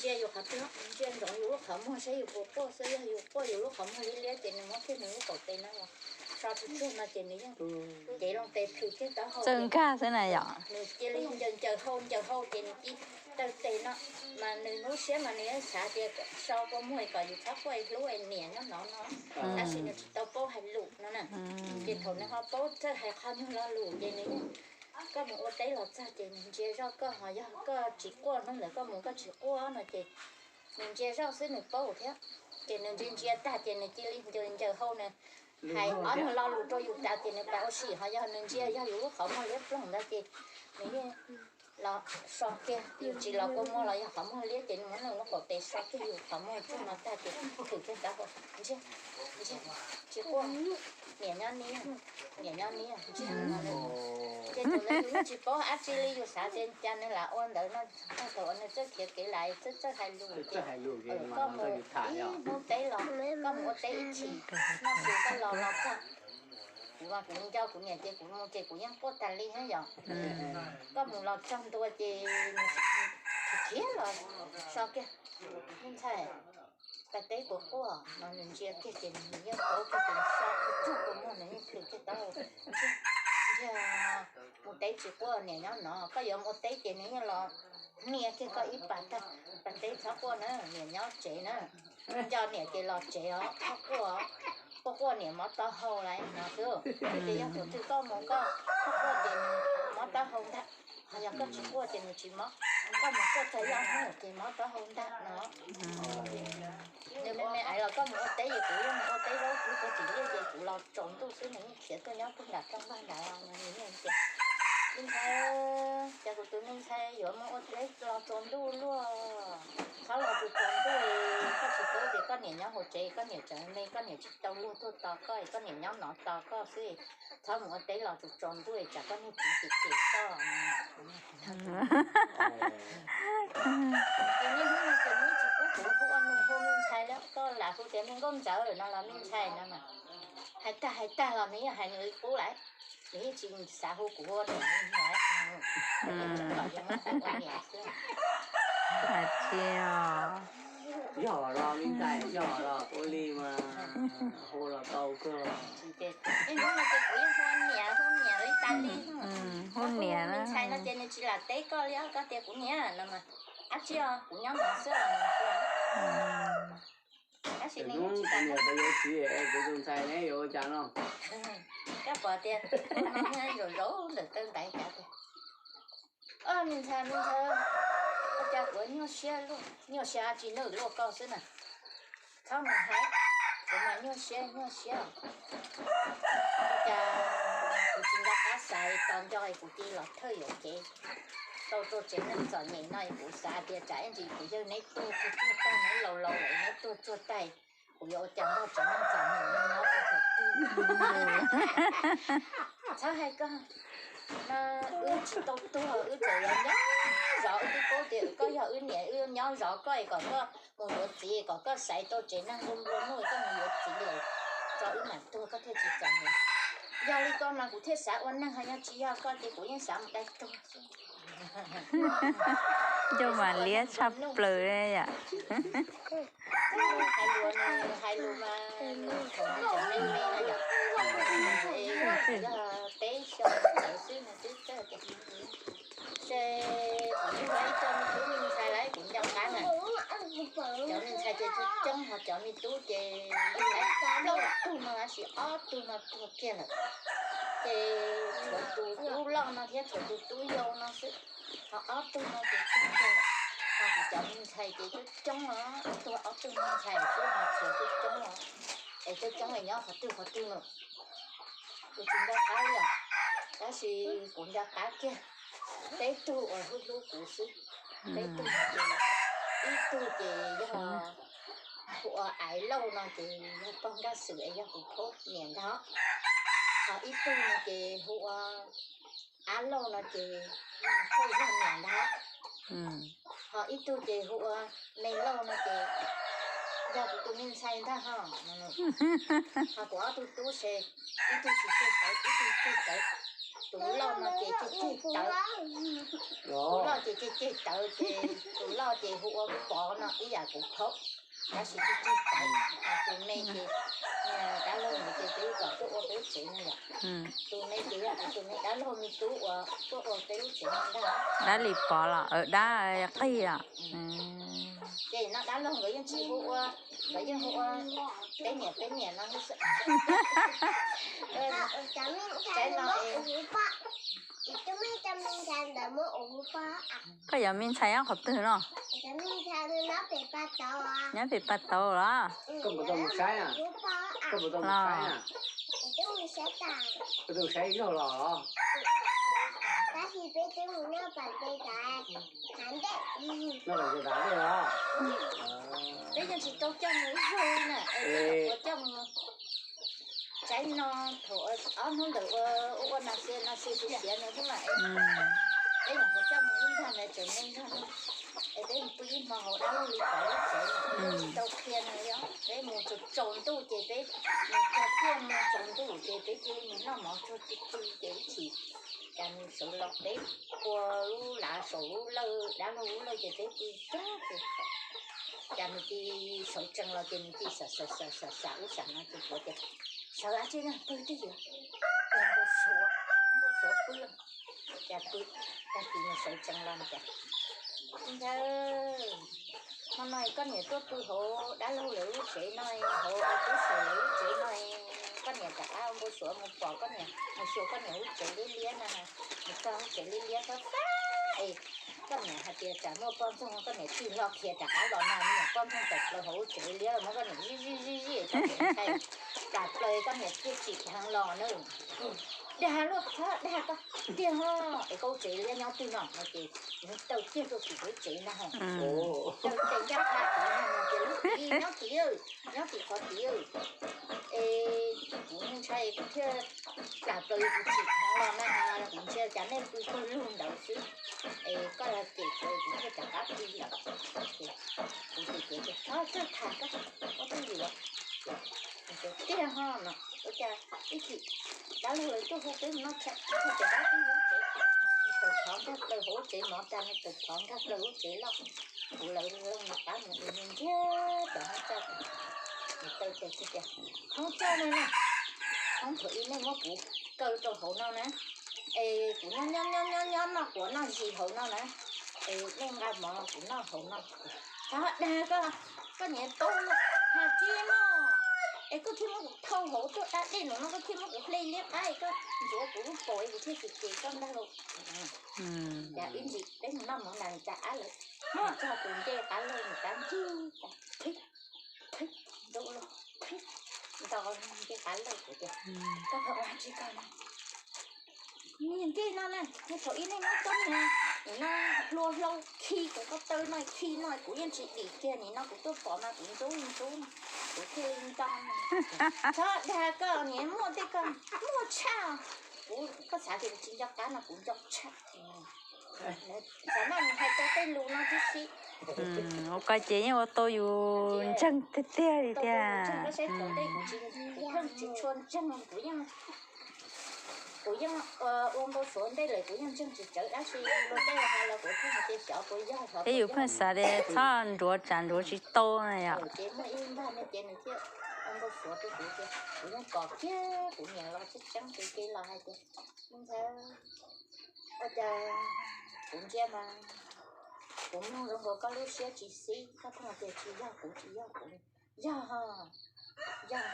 Ntsia yus qhov twg, ntsia ntsoov yus lub qhov muag saib yus puas quaj xwb, yog yus quaj yus lub qhov muag liab liab ces nws muab kiag nws lub kaum tes no los so tsuag tsuag no ces nws yeej cev loo tes plhws kiag taub hau. Txawm nkag xwb na yom. Nws cia li ncaws ncaws hau ncaws hau ces nws cia li taw tes no, mas nws lub siab mas nws yeej xav tias so kua muag kom yus txhob quaj hlub niam nyob no no, tab sis nws tsis tau paub hais lus no na. Ces thaum nws ho paub txawj hais qhov nyuag lo lus ces nws yeej, koj mus ua teb los txog ces nws ntsia zoj koj, ho yog koj tsis quaj hnub ntawd koj mus koj tsis quaj no ces nws ntsia zoj xwb nws paub thiab. Ces nws ntsia ntsia tag ces nws cia li ncaws ncaws hau nws hais ob nyuag lo lus rau yus tas ces nws pais ua si, ho yog nws ntsia yog yus lub qhov muag liab ploog ntawd ces nws yeej los so kiag, yus tsis los kua muag los yog qhov muag liab ces nws muab nws lub kaum tes so kiag yus qhov muag tsuag no tag ces plhws kiag taub hau, ntsia, ntsia, tsis quaj, niam nyob niab, niam nyob niab, ntsia no. Ces thaum ntawd yus yeej tsis paub dab tsi li, yus xav tias cas nws lam ua ntawd no, tag thaum uas nws txawj khiav kev lawm txawj txawj hais lus ces koj mus ib hnub teb los, koj mus ua teb ib chim, noj su koj los los txog, kuv mas kuv nco kuv niam ces kuv mus ces kuv yeej quaj tas li thiab yom. Koj mus los txog ntua ces nws khiav los so kiag, me ntxhais, pais teb puas quaj no, nws ntsia kiag ces nws yeej paub kiag ces nws so kiag tsuag kua muag nws yeej plhws kiag taub hau, ntsia, mus teb tsis quaj niam nyob no, koj yuav mus ua teb ces nws yeej los hnia kiag koj ib pas tag, pais teb txhob quaj na, niam nyob tsev na, nco niam ces los tsev os, txhob quaj, quaj quaj niam mob taub hau lawm no xwb. Ces yog thaum twg koj mus koj quaj quaj ces nws mob taub hau ntag, ho yog koj tsis quaj ces nws tsis mob, koj mus quaj txog yog hnub ces mob taub hau ntag no. Nws me me aiv los koj mus ua teb es kuv yeej mus ua teb zaub kuv puag tim liaj ces kuv los tsaus ntuj xwb nws yeej khiav tuaj nyob puag nram rooj vag nrad no nws yeej tias, me ntxhais, cas kuv tus me ntxhais yuav mus ua teb los tsaus ntuj luaj, txhob los tsaus tsaus ntuj, koj tsis paub tias koj niam nyob hauv tsev, koj niam tseem me, koj niam tsis tau luag tuaj tos koj, koj niam nyob no tos koj xwb, txhob mus ua teb los tsaus tsaus ntuj tsam koj niag txiv cem cem koj. Ces niaj hnub no ces nws tsis pub kuv hu ua nws hu me ntxhais li, koj lam hu tias me nkauj ntxawm no los me ntxhais no mas, hais tag hais tag los nws yeej hais nws li qub lawm, nws yeej tsis xav hu kuv ua nws li lawm, kom yuav muab kuv ua niam xwb. Yog los me ntxhais, yog los ua li mas hu los tau kawg. Niaj hnub no ces kuv yeej hu niam hu niam li tas li. Hu niam me ntxhais no ces nws tsis lam teb koj li, koj tias kuv niam no mas, ab tsi os, kuv nyob no xwb os. Tab sis nws yeej tsis kam, kuv niam tau yuav txiv es kuv tus ntxhais ne yuav ua cas no? Koj pom tias ua no zaum zaum ntawm taw ntaiv cas tias, me ntxhais, me ntxhais, ua cas kuv nyuaj siab luaj, nyuaj siab dab tsi na, luaj koj xwb na. Txhob mus hais, kuv mas nyuaj siab nyuaj siab. Ua cas kuv tsis nco qab xav tos nco es kuv cia li los thawj yuam kev tau rau tsev neeg txom nyem no es kuv xav tias tsam ib ntsis kuv yawg neb tuag tsuag tsuag tag, neb laus laus lawm neb tuag tsuag tag, kuv yuav ua cas nrog tsev neeg txom nyem no nyob txog thaum twg. Txhob hais koj, no wb tsis tau tuag, wb tseem yuav nyob zov, wb twb paub tias koj yog wb niam, wb yuav nyob zov koj es kom koj mus yuav txiv, kom koj xaiv tau tsev neeg nplua nplua nuj koj mus yuav txiv lawm, tso wb mam tuag koj thiaj tsis txom nyem. Yog li koj mas kuv thiaj xav ua neeg, ho yog tsis yog koj ces kuv yeej xav mus dai tuag xwb. Coj mas liab tshaj plaws yom. Hais lus, hais lus mas thaum nws tseem me me no yom, yog peb xyoo tawm xwb nws twb txawj tias, se kuv yeej muaj ib co me tub me ntxhais lawm kuv nco qab na. Cov me ntxhais ces coob coob, ho cov me tub ces yeej laib plaub tug no tab sis ob tug no tuag kiag lawm. Ces tshuav tus tub loj no thiab tshuav tus tub yau no xwb, ho ob tug no ces tuag kiag lawm. Ho kuv cov me ntxhais ces coob coob os, tuag ob tug me ntxhais xwb ho tshuav coob coob os. Es coob coob es nyob qhov twg qhov twg no kuv tsis nco qab li os, tab sis kuv nco qab kiag peb tug uas hlub hlub kuv xwb. Peb tug no ces ib tug ces yog hu ua Aiv Lauj no ces yog pog Nkaj Xwm es yog kuv phob niam ntag. Ho ib tug no ces hu ua Ab Lauj no ces yog phob Zag niam ntag. Ho ib tug ces hu ua Me Lauj no ces yog kuv tus me ntxhais ntag ho. Ho kuv ob tug tub se ib tug tsis txawj tawv ib tug txawj tawv. Tus loj no ces ceg ceg tawv, tus loj ces ceg ceg tawv ces tus loj ces hu ua Pov no ib yam kuv phaub, tab sis ceg ceg tawv. Tus me ces dab laug nws ces peb kom tuaj ua peb lub tsev no yom. Tus me ces yog tus me dab laug me tub uas tuaj ua peb lub tsev no ntag. Dab li Pov los dab qig os. Ces no dab laug nkawd yeej tsis hu ua, nkawd yeej hu ua peb niam peb niam no. Tsaib no es koj yuav me ntxhais nyob qhov twg no? Nyob pem pas tauv los? Los peb yeej tsis tau coj mus ib zaug li na, es peb nyuam qhuav coj mus. Tsaib no thaum ob hnub ntawd ua ua nas xi nas xi siav siav no xwb mas, peb nyuam qhuav coj mus ib nrag na, tseem me nrag no, es peb mus pw ib hmo hauv dab laug li Pov lub tsev no, tsis tau qhia nws li os. Peb mus tsaus tsaus ntuj ces peb mus txog tiaj mus tsaus ntuj ces peb cia li mus noj mov tsuag tsuag pw ces ib chim cas nws sawv los peb ua lub lav saum lub lawj, dab laug lub lawj ces peb pw tag ces cas nws cia li sawv tsees los ces nws cia li xam xam xam xam ub xam no ces kuv tias, sawv dab tsi na, pw twj ywm, npau suav, npau suav pw. Cas pw tag kis nws sawv tsees los nws tias, ntxawg, hmo no koj niam tuaj pw hauv dab laug lawv lub tsev no, hauv tub saum lawv lub tsev no, koj niam rov qab npau suav mus pom koj niam, mus xyuas koj niam lub tsev liab liab no, mus txog lub tsev liab liab fab fab es koj niam hais tias tsam muaj poj ntxoog koj niam tig hlo qhia rov qab los no, niam poj ntxoog tawm plaws hauv lub tsev liab liab los muab koj niam zij zij zij zij, koj niam ntshai tas plaws koj niam thiaj tsim dheev los na. Dag luaj qhov dag koj tiag ho, es koj lub tsev liab nyob twg no no ces kuv taw kiag rau tim lub tsev no ho. Taw tes ncaj qha tim no no ces lub tim nyob tim, nyob tim qhov tid. Es kuv ntshai kuv thiaj tas plaws kuv tsim dheev los na, kuv ntsia cas nej pw pawg lug ntawd xwb. Es koj los ces kuv thiaj rov qab pw lawm. Kuv ces ces tias, txhob txawj tham koj, ua twj ywm os. Tiag ho no, ua cas ib chim dab laug lawv tuaj hu peb mus noj tshais, hu pem dab laug lub tsev, nws tawm thov nkag plaws hauv lub tsev mov tas, nws tawm thov nkag plaws lub tsev loj, kuv lawv loo nws qab mus ua nws ntsiag tom hoob coj. Nws taw tes txog tias, hoob coj no na, hoob thaum ub nej muab kuv kaw rau hauv no na, es kuv nyob nyob nyob nyob noj quav noj zis hauv no na, es nej nqa mov los kuv noj hauv no. Txhob dag koj, koj niam tub, hais tsis mog, es koj thiaj muab kuv thauj hauv tuaj da dej no no, koj thiaj muab kuv hle liab qab, es koj ntxuav kuv lub paum es kuv thiaj ces ces koj ntag lauj. Cas ib ntsis peb mus noj mov nram cas ab lawm, txog tus ncej qab lawj nws tab ntsig tas, ntuj lauj, nto ncej qab lawj kuv tias, koj ua tsis koj na. Niag ncej no na, thaum ub nej muab cov niag no hlua hlau khi kuv ko taw no khi no kuv yeej tsis dim kiag, nim no kuv tuaj pom mas kuv ntub ntub, kuv thiaj li nto. Txhob dag koj niam, muaj tej ko muaj tshaj. Kuv, koj xav tias kuv tsis nco qab no kuv nco tshaj. Xav mas nws hais tau tej lus no tib si. Ua ko ces yeej ua tau yus ntseeg tiag tiag li thiab. Kuv yeej tsis tshua ntseeg, kuv yeej, kuv yeej ua npau suav ntej lawm kuv yeej ntseeg tsis txawv dab tsi, luag tej hais los kuv thiaj hais tias xyov puas yog xyov puas yog. Thiab yus pheej xav tias txhob nrhuav tsam nrhuav tsis tau na yom. Ces muaj ib npag me ces nws thiaj ua npau suav rau kuv tias kuv yeej pom kiag kuv niam los tseeb tseeb, kuv ces los hais tias, ntxawg, ua cas kuv ntsia mas kuv mloog zoo nkaus koj lub siab tsis xib, koj pheej tias tsis yog kuv tsis yog kuv. Yog, yog,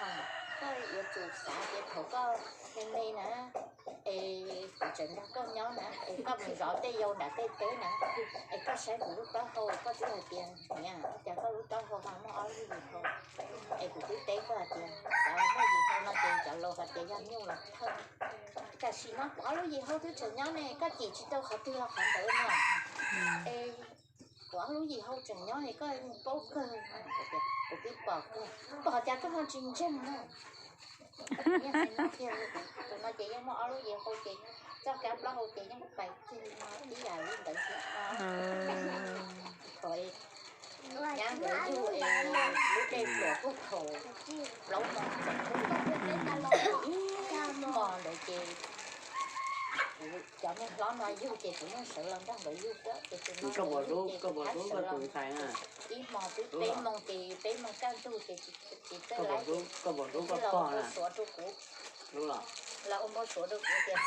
koj yuav tsum xav tias thaum koj me me na, es kuv tseem nrog koj nyob na, es koj mus zov tej yau nram tej teb na, es koj saib kuv lub taub hau koj twb hais tias niam, ua cas koj lub taub hau ho muaj ob lub yim hau. Es kuv twb teb koj hais tias cov muaj yim hau no ces cov laus hais tias yog nyuj los thawj. Tam sim no kuv ob lub yim hau twb tseem nyob ne, koj cim tsis tau qhov twg los qhov ntawd no. Es kuv ob lub yim hau tseem nyob es koj paub kawg. Kuv twb pom kawg, pom cas koj ho tsis ntseeg na. Tus no ces yeej muaj ob lub yim hau ces txoj kab plaub hau ces yeej pais kiag li no ib yam li ntawd xwb. Thaum nyab nkawd yug es lub dej pluas puag thaum plaub moos tsaus ntuj ib hmos ntawd ces Cov niag hlob no yug ces kuv yeej sawv los nrog nkawd yug thiab, ces tus no koj pom hlub koj pom hlub koj tus ntxhais na. Ib hmo twb peb moos ces peb moos kaj ntug ces tsis txawj laib ces koj pom hlub koj pog na, los ua npau suav rau kuv tias,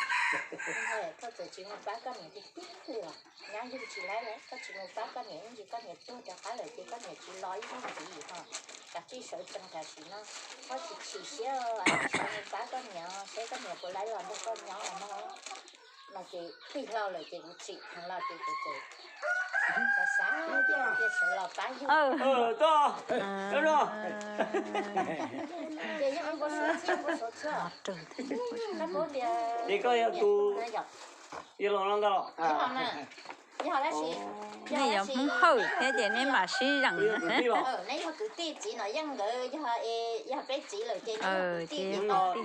Thoj, txawm tsis mus pab koj niam tiag tiag li los nyab yug tsis laib lawm, koj tsis mus pab koj niam ib ntsis koj niam tuag rov qab lawm ces koj niam tsis los ib zaug ntxiv ho. Kav tsij sawv tsees tam sim no, koj tsis chim siab, mus pab koj niam seb koj niam puas laib los nrog koj nyob no. No ces tij laug lawm ces kuv tsim heev los ces kuv txawm xav xav tias sawv los pab yug. Ces yog npau suav txhiaj npau suav txhiaj. Ces koj yog tus yog los no ntag los? Nej yog Hmoob Hawj thiab ces neb mam sib zeem. Neb yog kwv tij, txiv Nom Yeej nkawd yog peb txiv lawm ces neb yog kwv tij.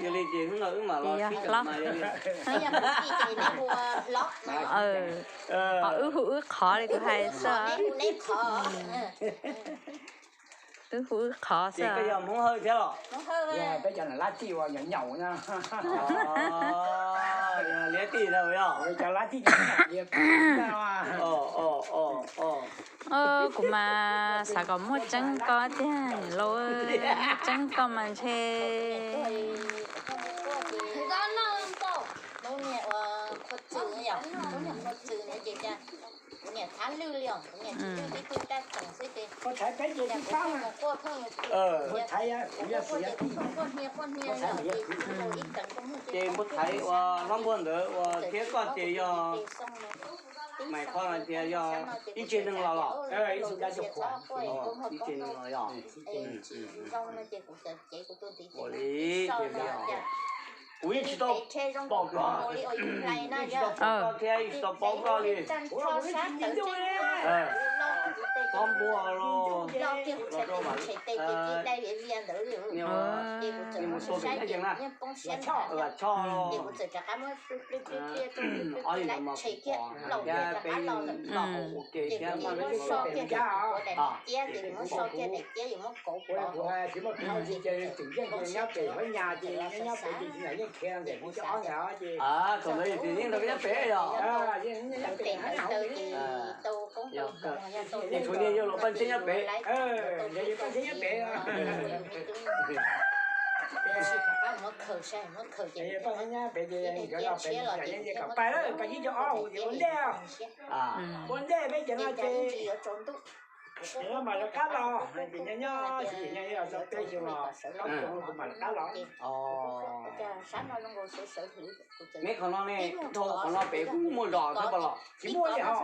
Yog li ces hnub no wb mam los sib zeem mas yog li. Neb yog kwv tij ces neb hu ua hlob. Ho wb hu wb qhov li kuv hais xwb. Wb hu wb qhov xwb. Ces koj yog Hmoob Hawj thiab los? Peb cov lab tij uas nyaum nyaum na. Liab tij ntag yog? Cov lab tij nyaum nyaum. Kuv mas xav kom muaj tseeb koj tiag niam laus, muaj tseeb koj mas ntshe. Kuv niam thab lwj li os, kuv niam tsis lwj, tib tug daj txeem xwb ces kuv niam kuj mus quaj pheej, kuv yog xwm yog tij, quaj hnia quaj hnia li os, ces ib teev kuj muag ces npua thaiv uas hlob npuag ntawd uas thiab koj ces yog mais qhov no tias yog ib tsev neeg los los? Ib tsev neeg los yog? Ua li, kuv yeej tsis tau pom koj, yeej tsis tau pom koj thiab yeej tsis tau paub koj li. Hlob npuag los, los rau vam, mus tua pem nab cees na, Vam Choj los, ob li ntawd mas kuv pom thiab peb los ua ke thiab mas ces kuv pom kuv, kuv tsis muaj khaub ncaws ces nyob pem hauv nyas ces nyob pem ces tsis nyob yeej khiav ntawm kuv cov ob ntawd ces. Thaum ntawd yog tsis yeej nrog koj nyob pem yog? Ces tshuav niag yawg laus Paj Ntxhiab nyob pem. Yawg Paj Ntxhiab nyob pem. Paj Ntxhiab nyob pem ces nkawd los pem, kom pais lawm, pais ib co ob hus ces ua ntej, ua ntej peb cov no ces mas lawv qab los, ces nyob nyob ces nyob nyob tau peb xyoo los plaub xyoo kuv mam lawv qab los. Neb qhov no ne, dhau qhov no pem kuj muaj zos thiab pas los? Tsis muaj li hos.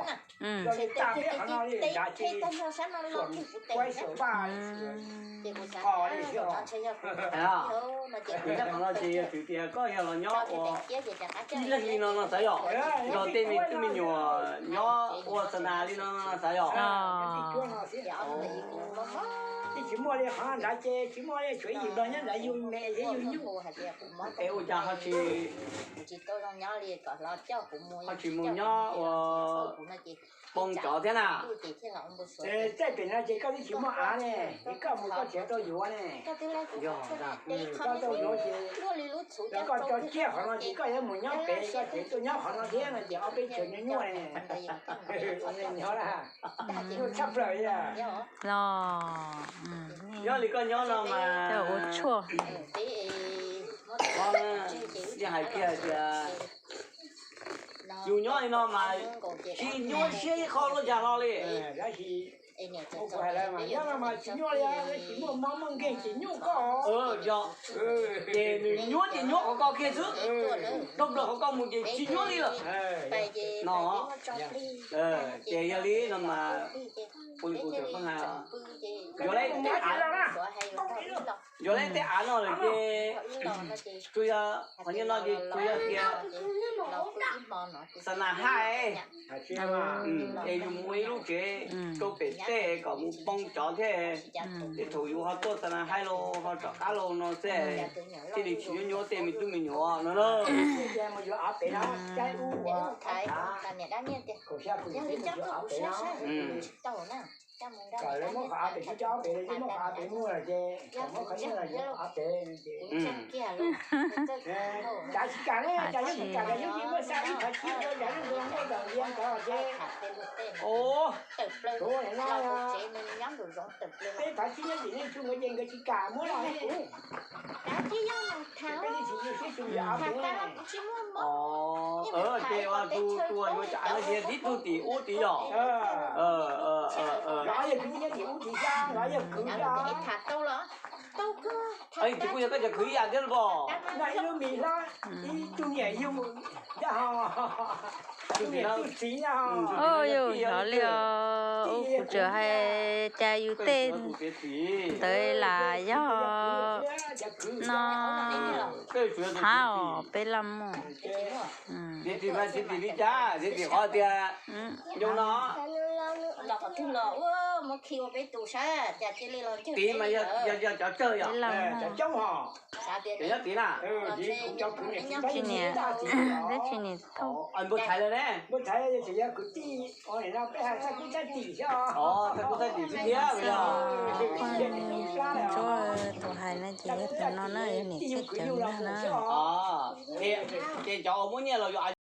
Zos tsis tas peb qhov no li, nrad ces Suam Kuaib Suam Vaj, qos li thiab. Nyob qhov no ces yog txwv tias koj yog los nyob ua ib leeg li no no xav yom? Nrog tej me tub me nyuam nyob ua xa nas li no no xav yom? Tsis muaj li qhov nrad ces tsis muaj li, tshuav ib yim nplog nyob nrad yug me thiab yug nyuj. Es ua cas ho tsis, ho tsis mus nyob ua poob cov thiab na? Tej pem no ces koj twb tsis muaj av ne, es koj mus koj tseem tau yuav ne. Yog, koj tau yuav ces koj tso tsiaj qhov no ces koj yuav mus nyob pem, koj tseem tuaj nyob qhov no thiab no ces ob peb chaw nyuaj nyuaj ne. Nyuaj tshaj plaws li. Nyob li koj nyob no mas, ua tshuaj, yeej hais kiag tias yus nyob li no mas tsis nyuaj siab ib qho luaj cas hlo li. Kuv hais lawv mas nyob no mas tsis nyuaj li, tsis muaj mob muaj nkeeg tsis nyuaj koj. Yog, ces nws nyuab ces nyuab qhov ko kiag xwb, dhau plaws qhov ko mus ces tsis nyuab li lawm. No, ces yog li no mas ua li kuv tseem pheej hais, yuav lawv tej av, yuav lawv tej av no lawm ces tsuas yog qhov nyob no ces tsuas yog tias xa nas haib, es yus muaj ib lub tsev rau pem tej kom mus poob cov thiab, tej thaum yus ho tuaj xa nas haib los ho rov qab los no xwb, thiaj li tsis nyuab nyuab tej me tub me nyuam no na. Kom lawv muab qhov av pem tsis coj ob pem, lawv muab qhov av pem muag lawm ces kom muab qhov nyiaj los yuav qhov av pem ces. Cas tsis kam ne, cas yuav tsis kam, cas yuav tsis muab xa ib qhov tshib rau yam li ntawd muab tawm lias ntawd ces. Ov, tsuav no peb qhov tshib nyob tim nej tsuj nkawd ces nkawd tsis kam muab los kuv. Peb tsis yog siab tsis yog av pem. Ces ua tus tus yuav cov av no ces tib tug tim ub tid yom. Los yog kwv nyob tim ub tim xya, los yog kwv los. Tsis kuj yog koj cov kwv ib yam thiab los? No ib lub mis hlob, ib tug niam yug, tus niam tus txiv no. Yus xyov li os, kuv tseem hais cas yus tej ntawd las yog no hab os peb laj muag. Txiv tim mas txiv tim li cas, txiv tim qhov tias zoo no. Los qhov twg los ua muab khi ua peb tus saib cas cia li los ncig tid mas yog yog cov tsawg yom. Cov coob hos. Cov nyob tid na. Tsis niam, tsis niam thaum npua thaiv lawm ne. Npua thaiv tseem yog kwv tij, peb hais txaj kub txaj tim xwb os. Txaj kub txaj tim xwb thiab. Ntsuab tus hais no ces yog tus no na, yog niam tij kwv yug no na. Ces cov uas muab nyiaj los yuav